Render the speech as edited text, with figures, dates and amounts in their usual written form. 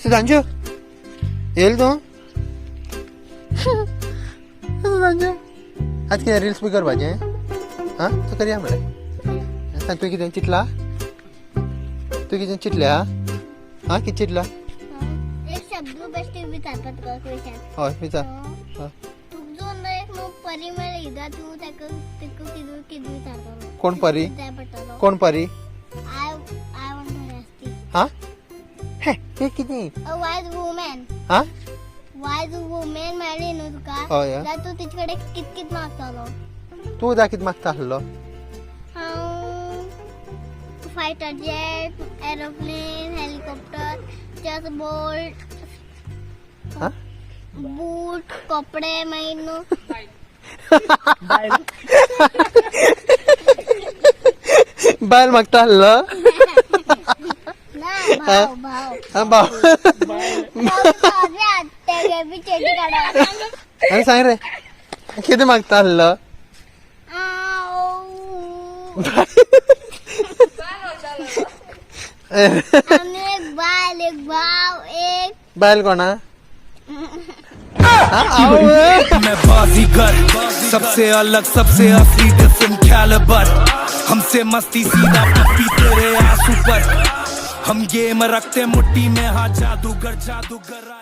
सुधांशू येयल तूं? सुधांशू, आज कितें रिल्स बी करपाचें? आं, तूं करया मरे. सांग, तुवें कितें चिंतला? तूं कितें चिंतल्या? आं, कितें चिंतला? एक शब्द बेश्टे विचारपा तुका क्वेशन. हय, विचार. हय. तुका जो एक न्हू परी मेळ्ळी जाल्यार तूं ताका कितें कितें विचारतलो? कोण परी? जाय पडटलो. कोण परी? I want to आसती. हा, हे ते कितें? अ वायज वुमॅन. हा. वायज वुमॅन मेळ्ळी न्हू तुका हय. जाल्यार तूं तिचे कडेन कित कित मागतलो? तूं जा, कितें मागता आसलो? हांव fighter jet, aeroplane, helicopter, chess board, हा. बूट, कपडे, मागीर न्हू बायल मागता आसलो? ना, भाव भाव. हा, भाव. तेगे बी चेडी काडा. आनी सांग रे, कितें मागता आसलो? आमी एक बायल, एक भाव, एक बायल कोणा? मैं बाजीगर, सबसे अलग, सबसे असली, डिफरेंट कैलिबर. हमसे मस्ती, सीधा पप्पी तेरे आंसू पर. हम गेम रखते मुट्ठी में, हाँ, जादूगर जादूगर.